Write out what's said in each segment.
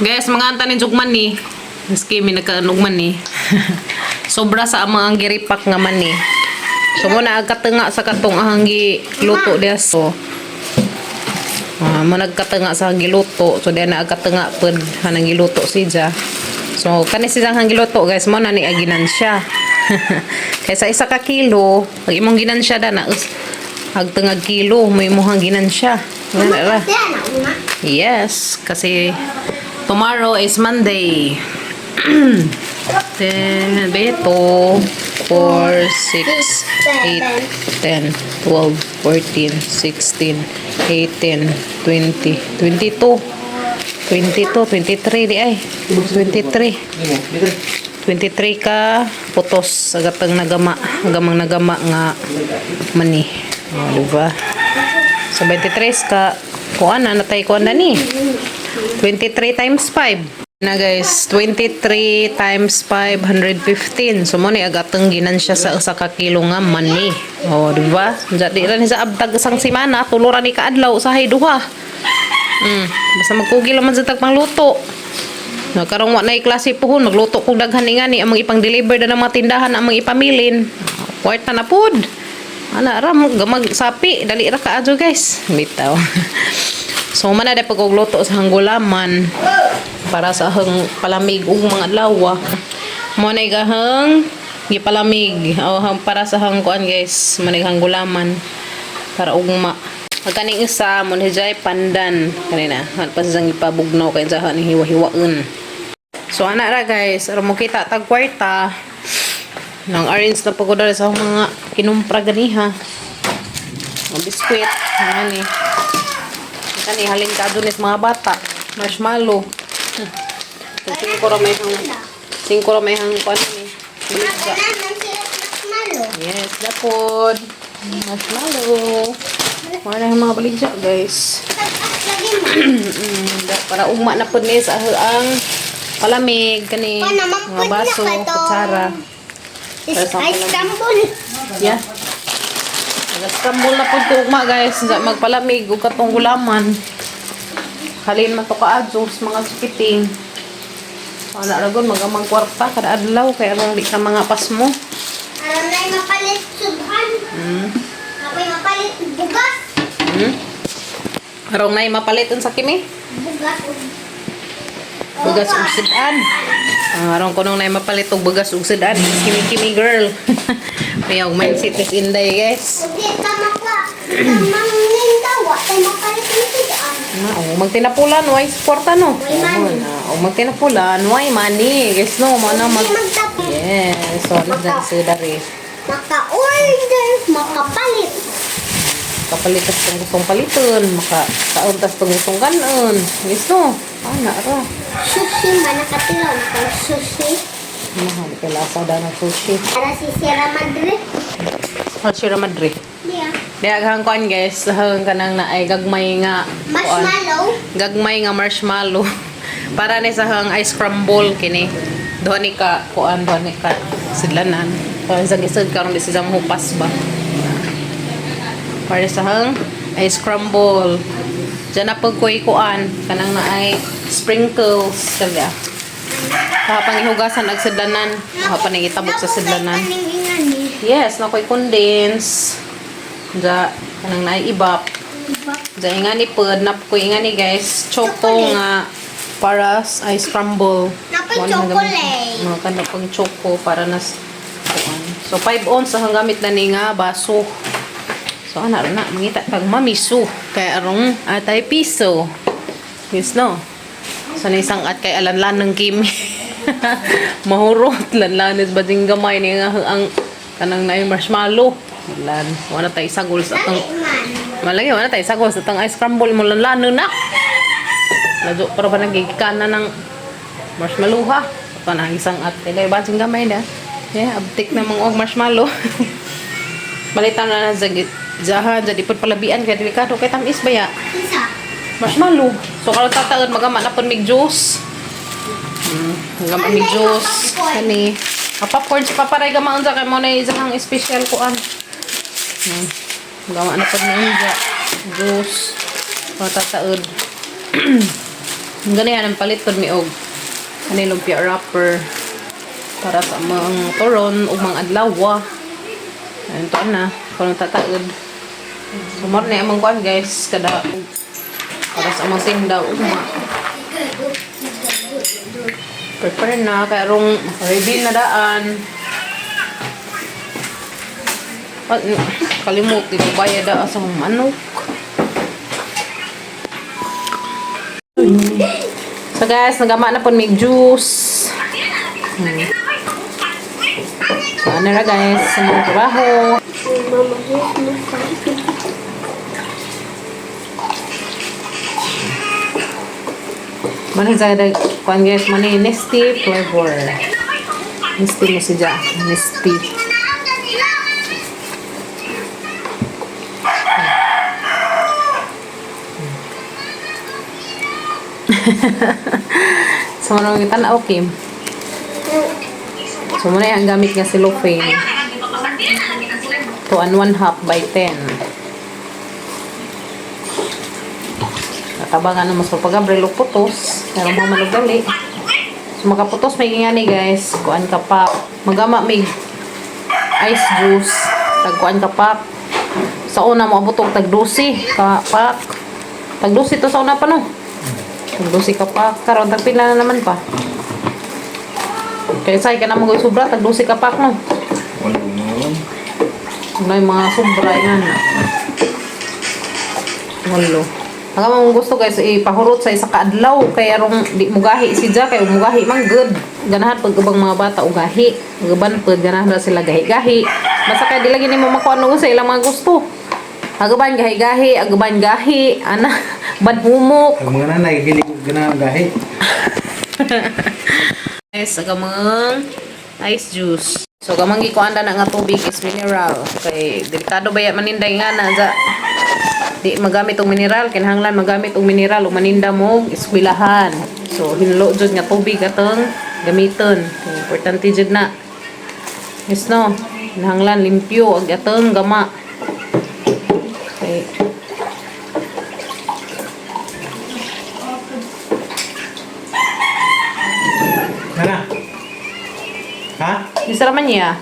Guys, mga antanin jug mani. Miski mi nagkaanog mani. Sobra sa amang ang giripak nga mani. So mo na agkatunga sa katong ahang giluto diya so. Ah, mo nagkatunga sa giluto. So diya na agkatunga pud hanang giluto siya. So kani siya ang giluto, guys, mo na ni aginansya. Kaysa 1 ka kilo, pag imong ginansya da na us agtungag kilo mo imong ginansya. Nga na ra. Kaya na una. Yes, kasi tomorrow is Monday. 10, Beto, 4, 6, 8, 10, 12, 14, 16, 18, 20, 22, 22, 23, di ay, 23. 23 ka putos sa gatang nagama, gamang nagama nga mani. O, di ba? So 23 ka kuan na natay kuan na ni. 23 times 5. Na guys, 23 times 5, 115. So mo ni agateng ginansya sa 1 ka kilo nga mani. O, di ba? Jadi ra ni sa abtag isang semana, tulo ra ni kaadlaw usahay duha. Basta magkugi lang man sa tag pangluto. No, karong wa na klase puhon, magluto kog daghan ni ngani among ipang-deliver na ng mga tindahan among ipamilin. Kwarta na pud. Ana ra mo gamag sapi, dali ra kaadyo, guys. Bitaw. So man na pag luto sa hanggulaman para sa hang palamig ug mga adlaw. Mo na gahang gipalamig o hang para sa hang kuan, guys, mo na hanggulaman para ugma. Ang kaning isa mo ni jay pandan kanina. Han pa siyang ipabugnaw kay sa ni hiwa-hiwaon. So ana ra, guys, aron mo kita tag kwarta. Nang arrange na pagod sa akong mga kinumpra ganiha. Mga biskwit, mga ni. Kani halin ka dun mga bata. Marshmallow. Singko ra may hang kuan ni. Baligya. Makanan ng sila marshmallow. Yes, dapod. Marshmallow. Mga na yung mga baligya, guys. Tag-as lagi mo. Para ugma na pud ni sa ang palamig kani Pa naman mga pud na baso, katong- kutsara. Is ice crumble. Yeah. Nagascramble na pud ko ugma, guys, sa magpalamig ug katong gulaman. Halin man to kaadto sa mga sukiting. Wala ra gud magamang kwarta kada adlaw kay aron di ka mga pasmo. Aron na mapalit subhan. Ako'y mapalit bugas. Arong nay mapalit unsa kini? Bugas ug Bugas ug sudan. Ah, aron ko nung nay mapalit og bugas ug sudan. Kimi kimi girl. Kaya og mindset is inday, guys. Ug di ka makwa. Mangninda wa tay mapalit ng sudan. Na, oh, magtinapulan, why kwarta no? Why money? Oh, na, oh, magtinapulan, why money? Guys, no, mo na mag Magtapos. Yes, so ano dyan sila rin. Maka-order, makapalit. Kapalit tas itong gustong paliton, maka kaon tas itong gustong kanon. Guys, no? Ah, na, ra. Sushi man nakatira na sushi. Mahal, kay lasa da ng sushi. Para si Sierra Madre. Oh, Sierra Madre. Yeah. Di aghang kuan, guys, hang kanang na ay gagmay nga kuan. Marshmallow. Gagmay nga marshmallow. Para ni sa hang ice crumble kini. Duha ni ka kuan, duha ni ka sidlanan. Para sa gisod karon di siya hupas ba. Para sa hang ice crumble. Diyan na pag kuy kuan kanang na ay sprinkles kaya. Kahapang ihugasan ag sidlanan, kahapang itabok sa sidlanan. Yes, na ko'y condense. Ja, kanang naibap. Ja, ingani pod, nap ko ingani, guys. Choco Chocolate. nga para sa ice crumble. Napoy Mo na gamit. chocolate. Mga kanang pang choco para nas kuan. So 5 ounce ang gamit na ni nga baso. So ana ra na mangita tag mamiso kay arong atay piso. Yes no. So na isang at kay alanlan ng kimi. Mahurot lanlanis ba ding gamay ni nga ang kanang naay marshmallow. Lan, wala tay isagol sa atong Malagi wala tay isagol sa atong ice crumble mo lanlano na. Ladyo para ba nagigikana ng marshmallow ha. Ito na ang isang at kay ba gamay na. Yeah, abtik na mga og marshmallow. Balitan na na sa jahan, jadi pud palabian kay delikado kay tamis ba ya? Isa. Marshmallow. So karon tataon magama na pud mig juice. Magama mig juice kani. Ah, popcorn si paparay gama unsa kay mo na isang special kuan. Gama na pud ni unja. Juice. Karon tataod. Ang ganihan ang palit pod mi og ani lumpia wrapper para sa mga turon ug mga adlaw. Ayun to na, kung tataod. So mao na among kuan, guys, kada para sa among tinda ugma. Prepare na kay arong ready na daan. Ah, kalimot di ko bayad da sa mga manok. So guys, nagama na po may juice. So ano ra, guys, sa mga trabaho. Mama, here's my phone. Mani sa kuan, guys, mani Nestea flavor. Nestea mo siya, Nestea. So manong tan-aw, Kim. So muna ang gamit nga cellophane. 2 1/2 by 10. Natabangan na mas mapagabril o putos. Pero mga manugali. So makaputos may gingani, guys. Kuan ka pa. Magama may ice juice. Tag kuan ka pa. Sa una mo abot og tag 12 ka pack. Tag 12 to sa una pa, no. Tag 12 ka pack. Karon tag pila na naman pa. Kaya say ka na mag sobra tag 12 ka pack, no. Wala naman. Ano yung mga sobra yan. Walo. Ang among gusto, guys, ipahurot sa isa ka adlaw kay arong di mugahi si Ja kay mugahi man good. Ganahan pag ubang mga bata ugahi. Uban pud ganahan ra sila gahi-gahi. Basta kay di lagi nimo makuha no sa ilang mga gusto. Agaban gahi-gahi, agaban gahi, ana, ban humok. Ang mga nanay, hilig ko ganang gahi. Guys, agamang ice juice. So gamang gikuan na nga tubig is mineral. Kay delikado ba ya maninday nga na za di magamit og mineral, kinahanglan magamit og mineral ug maninda mo eskwelahan. So hinlo jud nga tubig atong gamiton. Kay importante jud na. Yes no, kinahanglan limpyo ag atong gama. Kay Nana? Ha? Di sa raman niya.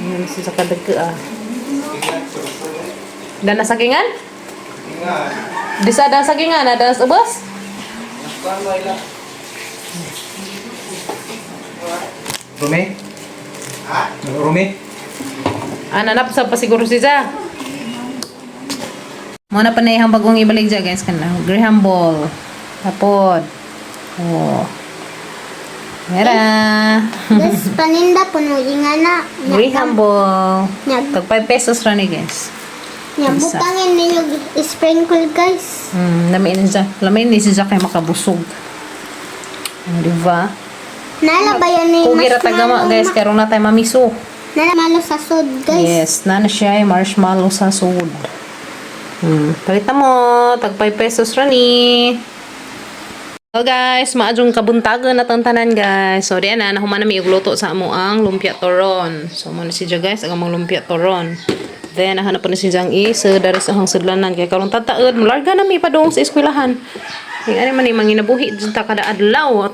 Ano si sa kadagka ah. Dana sagingan? Di sa dana sagingan, ah, dana sa ubos? Rumi? Ha? Rumi? Ah, nanap sa pasiguro si Za. Muna pa na ihang bagong ibalik dyan, guys, kana. Graham ball. Tapod. Oh. Mera. Guys, paninda puno nga na. Graham ball. Nya, Tag 5 pesos ra ni, guys. nya butangin ninyo sprinkle, guys. Lami ni siya. Lami ni siya kay makabusog. Oh, di ba? Nala ba yan ni Kugi ra tagama, guys, karon na tayo mamiso. Nala malo sa sod, guys. Yes, na na siya ay marshmallow sa sud. Palita mo, tag 5 pesos ra ni. So guys, maadjong kabuntagon na tanan, guys. So diyan na nahuman na mi og luto sa amo ang lumpia toron. So mo na siya, guys, ang among lumpia toron. Then nahanap po na siya ang isa dari sa ahang sudlanan kay karon tataod larga na mi padung sa eskwelahan. Yung ano man ni manginabuhi jud ta kada adlaw.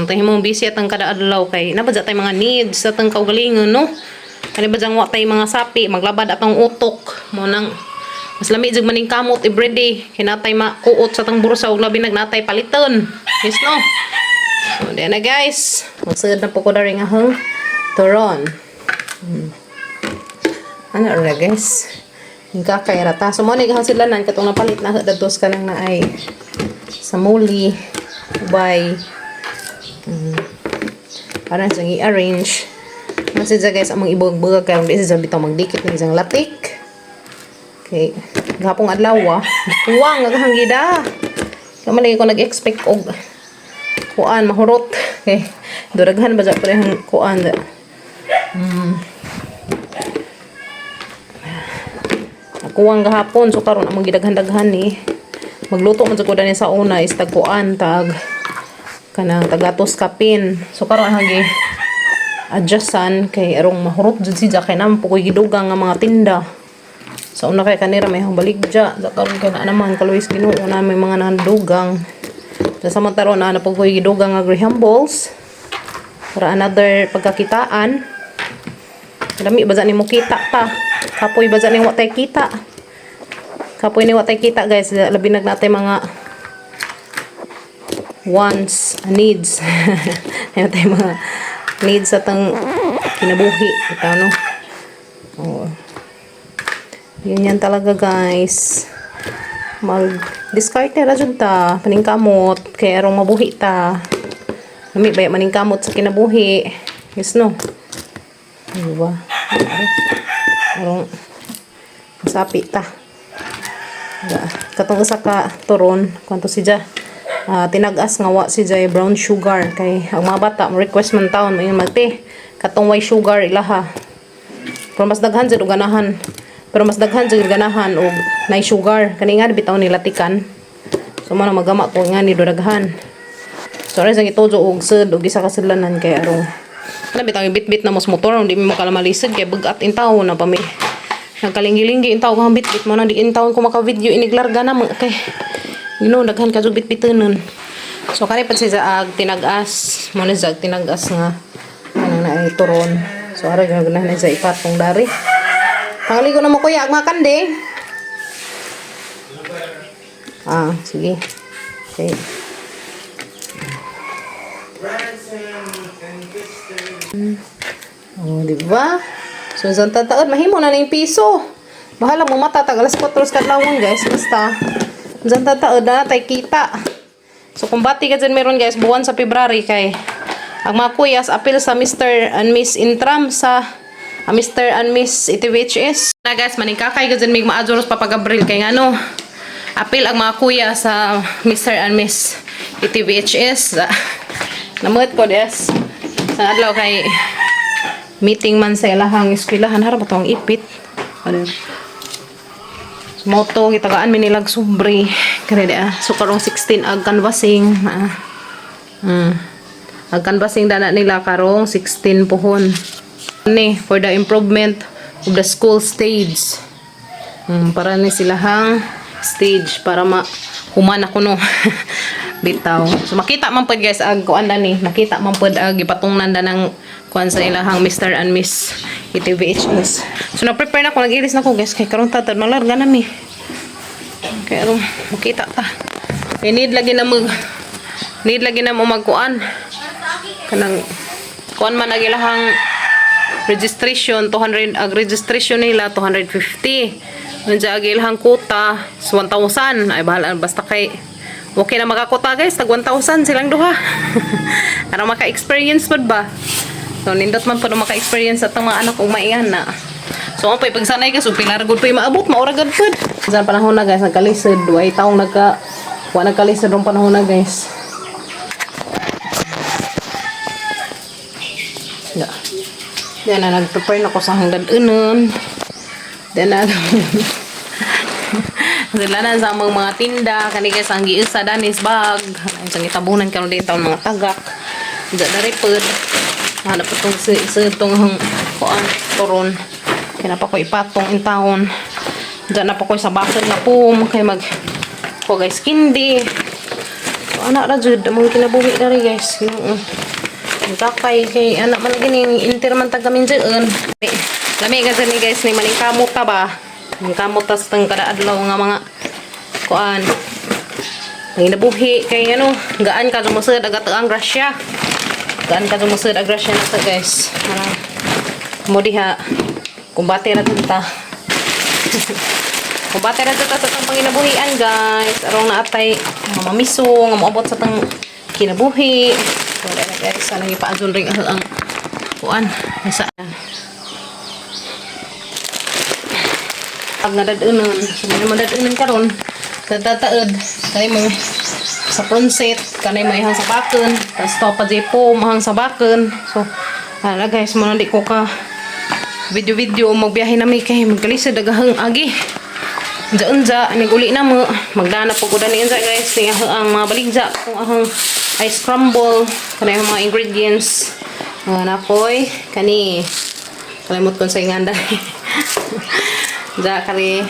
Tahimong busy atang kada adlaw kay nabadya tay mga needs sa atang kaugalingon, no. Kani ba wa tay mga sapi maglabad atong utok mo nang mas lami jud maning kamot everyday kinatay makuot sa tang bursa ug labi nagnatay paliton. Yes no. So diyan na, guys. Magsud na po ko dari nga hang turon. Ano ra, guys? Nga kay rata. So mo ni gahang sila katong napalit na dados ka nang naay sa muli ubay. Parang siyang i-arrange. Ano siya, guys, among ibog-bugag karon di siya bitaw magdikit ng isang latik. Okay. Gapong adlaw ah. Kuwang ang gida. Kama lagi ko nag-expect og kuan mahurot. Okay. Duraghan ba dyan parehang kuan. Nakuwang gahapon so karon among gidaghan-daghan ni. Magluto man jud ko dani sa una is tag kuan tag kanang tagatos kapin. So karon hagi adjustan kay arong mahurot jud siya kay naman po ko'y gidugang nga mga tinda. Sa una kay kanira may hang baligya. Sa karon kay naa naman kaluoy sa Ginoo na may mga nandugang. Sa samantala na na pud ko'y gidugang nga Graham balls para another pagkakitaan. Lami ba ni mo kita ta? Kapoy ba ni wa tay kita? Kapoy ni wa tay kita, guys. Labi nag natay mga wants, needs. Ayan tayo mga needs sa tang kinabuhi. Ito, no? Oo. Yun yan talaga, guys. Mag-discard ra jud ta. Paningkamot. Kaya arong mabuhi ta. Lami ba maningkamot sa kinabuhi? Yes, no? Diba? Arong masapi ta. Katong usa ka turon, kwanto si Ja. Ah, tinag-as nga wa si Jay brown sugar kay ang mga bata mo request man taon mo magte katong way sugar ilaha. Pero mas daghan jud og ganahan. Pero mas daghan jud ganahan og nay sugar kani nga bitaw nila tikan. So mo na magama ko nga ni do daghan. So aray sa gitujo og sud og isa ka sudlanan kay arong na bitaw bit-bit na mos motor, hindi mo makamalisod kay bug-at in taon na pa mi. Nagkalinggi-linggi in taon kang bit-bit mo na di in taon ko maka-video iniglarga na mo kay daghan ka jud bit-bitanon. So kani pa siya ag tinag-as, mo na siya ag tinag-as nga kanang naay turon. So aray ganahan na siya ipatong dari. Pangaligo na mo, kuya, ag makande. Ah, sige. Okay. Oh, di ba? So, isang tataon, mahimo na ning piso. Bahala mo mata, tag alas 4 sa kadlawon, guys. Basta, isang tataon na, tay kita. So, kung bati ka dyan meron, guys, buwan sa February kay ang mga kuyas, apil sa Mr. and Miss Intram sa Mr. and Miss ETVHS. Na guys, maningkakay ka dyan may maajoros Papa Gabriel kay ngano. Apil ang mga kuya sa Mr. and Miss ETVHS. Namuhat ko, des. Sa adlaw kay meeting man sa ilahang eskwelahan, harap ba tong ipit. Ano? So, moto gitagaan mi nilag sobre kani di ah. So karong 16 ag canvassing ah. Ag canvassing dana nila karong 16 pohon. Ni for the improvement of the school stage. Para ni silahang stage para ma human ako no. Bitaw. So makita man pod, guys, ag kuan ni, makita man pod ag gipatungnan da ng kuan sa ilahang Mr. and Miss ETVHS. So na-prepare na ako, nag-ilis na ko, guys, kay karon tatad malarga na mi. Kay aron makita ta. Kay need lagi na mo magkuan. Kanang kuan man ang ilahang registration 200, ag registration nila 250. Nandiyan ang ilahang quota is 1,000. Ay bahala, basta kay okay na makakota, guys, tag 1,000 silang duha. Para maka-experience pod ba. So nindot man po na maka-experience at ang mga anak og maiyan na. So ang pagsanay ka, so pilar gud pa maabot, maura gud pud. Sa panahon na, guys, nagkalisod, way taong nagka wa nagkalisod rong panahon na, guys. Da. Then na nag-prepare na ko sa hangdad-unon. Then na sila na sa among mga tinda kani, guys, ang giisa danis bag. Ang sa gitabunan karon din taon mga tagak. Diya na pod. Hanap itong sa itong hang kuan turon. Kaya na pa ko ipatong in taon. Diyan na pa ko sa bakod na pum kay mag ko, guys, kindi. So ana ra jud among kinabuhi diri, guys. Ginoo. Ang kakay kay anak man gini inter man tag kami dyan. Lami kasi ni, guys, ni maningkamot ta ba? Maningkamot ta sa tang kada adlaw nga mga kuan. Panginabuhi kay ano, gaan ka sumusod agat ang grasya. Gaan ka sumusod ag grasya na ta, guys. Ano, mo diha kumbate ra jud ta. Kumbate ra jud ta sa tang panginabuhian, guys. Arong naatay mga mamiso nga moabot sa tang kinabuhi. So, wala na, guys, sana gipaadyon ring ang kuan. Sa pag nadad-unon, so may madad-unon karon, tataod, kay mo sa pronset, kanay may hang sabaken, tapos to pa di po mahang sabaken. So, ala guys, mo na di ko ka video-video magbiyahe na mi kay magkalisod dagahang agi. Unja unja, nig uli na mo. Magdana po ko dani unja, guys, ni ang mga baligja, kung ahang ice crumble, kanay ang mga ingredients. Mga nakoy, kani kalimot kon sa inganda. Da kari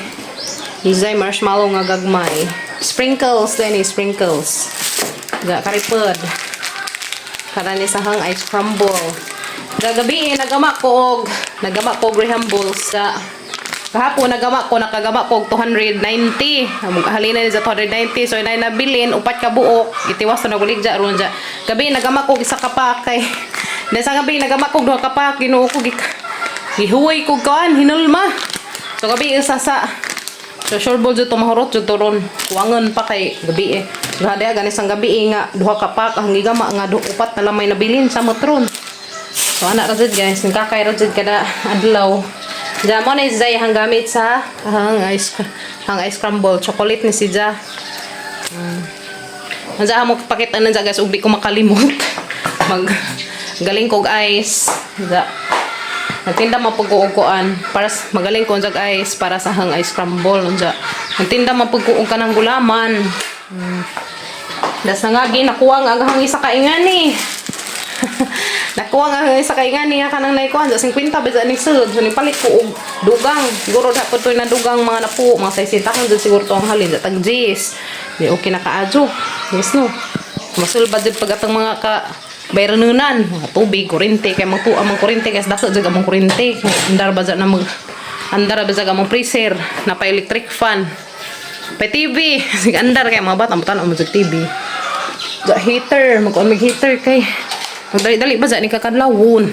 Zay marshmallow nga gagmay. Sprinkles din eh, sprinkles. Da kari pud. Karani sa hang ice crumble. Gagabi eh, nagama ko og Graham balls sa kahapon nagama ko nakagama ko og 290. Halina ni sa 290, so inay nabilin upat ka buok. Gitiwas na naguligja ron ja. Gabi nagama ko og isa ka pack kay na sa gabi nagama ko og duha ka pack, Ginoo ko gihuway ko kuan hinulma. So gabi isa sa. So sure ball jud to mahurot jud to ron. Kuwangon pa kay gabi eh. Gadi gani sang gabi eh, nga duha ka pack ang gigama nga upat na lamay nabilin sa motron. So ana ra jud guys, nakakay ra jud kada adlaw. Ja mo na si Zay ang gamit sa hang ice crumble chocolate ni si Ja. Nandiyan mo pakita na guys ug di ko makalimot. Mag galing kog ice. Ja. Nagtinda man pag kuan para magaling ko jag ice para sa hang ice crumble unja. Nagtinda man pag ka ng gulaman. Das nangagi nakuha ang agahang isa kaingan ni. Nakuha nga ang isa kaingan ni nga kanang naikuan sa 50 ba sa ning sulod, so nipalit ko og dugang. Siguro dapat to na dugang mga napo, mga 60 kang jud siguro to ang halin sa tag Gs. Di okay na kaadyo. Yes no. Masulbad jud pag atong mga ka bayranunan, mga tubig, kuryente, kay magtuwa mang kuryente, kay dako jud among kuryente. Andar ba na mag andar ba sa among freezer, napa electric fan. Pa TV, sige andar kay mga bata mo tan-aw mo jud TV. Da heater, mag-on mag heater kay magdali-dali ba ni kakadlawon.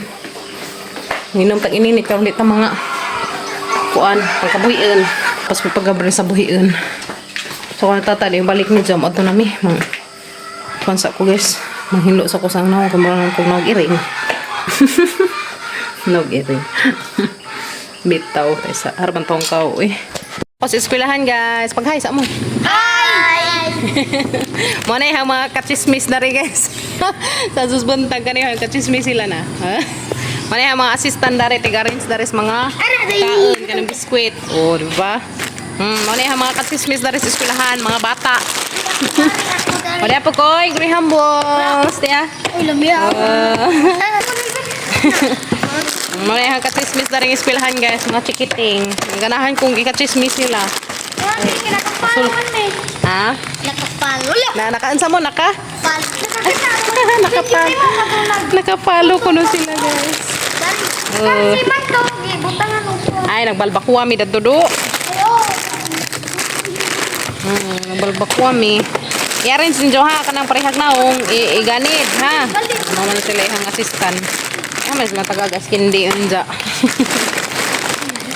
Nginom tag ininit karon di ta mga kuan pagkabuhian. Pas pagkabri sa buhian. So kung tata yung balik ni Jam adto nami mang kuan sa ko guys. Manghilo sa kusang naong kung marang kong nag-iring. Nag-iring. Bitaw tayo sa harapan tong kao eh. Ako sa eskwelahan guys. Pag-hi sa mo. Hi! Mo na yung mga kachismis na rin guys. Sa susbuntag kanina yung kachismis sila na. Ha? Mo na yung mga assistant dari, tiga-rinse dari sa mga kaon, kanang biskwit. O, di ba? Mo na yung mga kachismis dari sa eskwelahan, mga bata. O, di po koy, Graham balls. Tiya. Uy, lami ah. Mo na yung kachismis dari eskwelahan guys, mga chikiting. Ang ganahan kong ikachismis nila. Nakapalo man eh. Ha? Nakapalo. Wala. Na, nakaansa mo, naka? Palo. Nakapalo. Nakapalo ko no sila guys. Dali. Si Magdo, gibutangan upo. Ay, nagbalbakuwa mi dadudo. Ay, oh. Nagbalbakuwa mi. I-arrange ninyo ha, kanang parehag naong iganid ha. Ano man sila ihang assistant. Ay, mas sila tagagas kindi unja.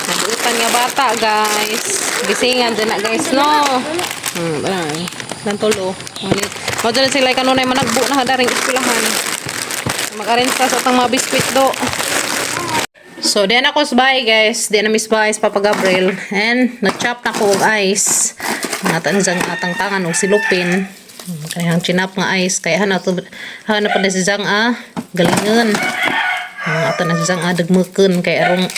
Nabuutan nga bata guys. Gisingan dyan na guys no. Ay. Nang tulo. Ngunit. Mo dyan sila kanunay managbo na hadaring eskwelahan. Mag-arrange ka sa atang mga biskwit do. So, diyan ako sa bahay, guys. Diyan na miss bahay sa Papa Gabriel. And, nag-chop na ko og ice. Natan dyan atang tangan og silupin. Kaya ang chinap nga ice. Kaya hanap, hanap pa na si Zang ah. Galingan. Ato na si Zang ah. Dagmuken. Kaya arong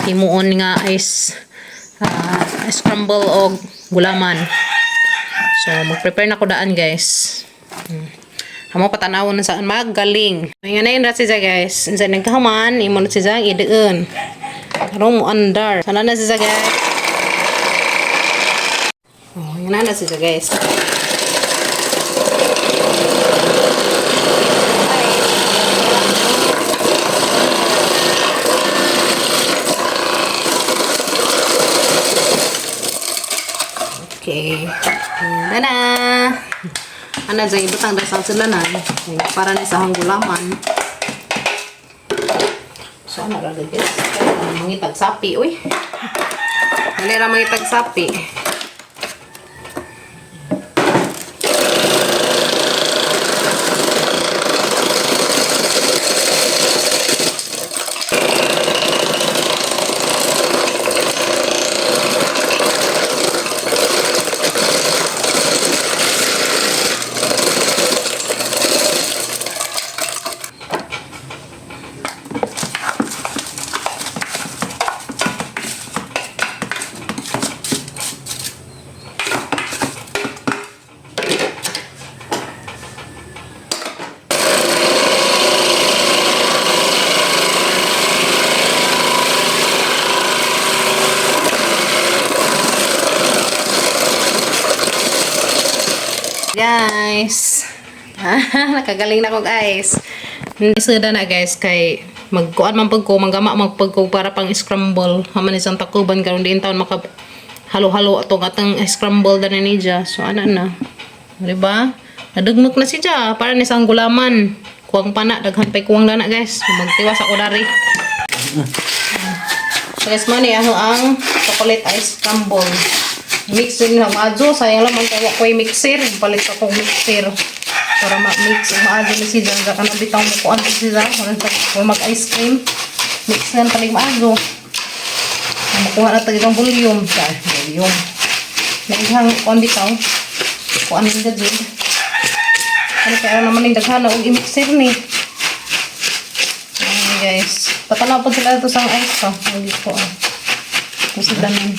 himuon nga ice. Ice crumble og gulaman. So, mag-prepare na ko daan, guys. Amo patanawon na saan magaling. Ngayon na yun ra siya guys. Unsa nang kahuman imo na siya ideun. Karong mo andar. Sana na siya guys. Oh, yun na na siya guys. Okay. Tada! Ano dyan, ibutang dasal sila na. Para na sa gulaman. So, ano ra guys? Mangitag sapi, uy. Dali ra mangitag sapi. Ice. Nakagaling na kog ice. Isda na, guys, kay magkuan man pag ko, manggama man pag ko para pang scramble. Haman isang takuban karon diin taon maka halo-halo atong atang scramble dani niya. So ana na. Di ba? Nadugmok na siya para ni sang gulaman. Kuwang pana, daghan pay kuwang dana, guys. Magtiwas ako dari. So guys, money ako ang chocolate ice scramble. Mix din na maadyo. Sayang lang man kaya ko mixer. Palit ako mixer para ma-mix ang maadyo ni siya. Hanggang ka bitaw mo kuan siya. Kung mag-ice cream. Mix na talig maadyo. Makuha na tayo ang volume. Sa volume. Naihang kuan bitaw. Kuan yung gajud. Ano kaya naman yung daghan na og i-mixer ni. Ayan, guys. Patanaw po sila ito sa ice pa. Hindi ko ah. Kung sila nun.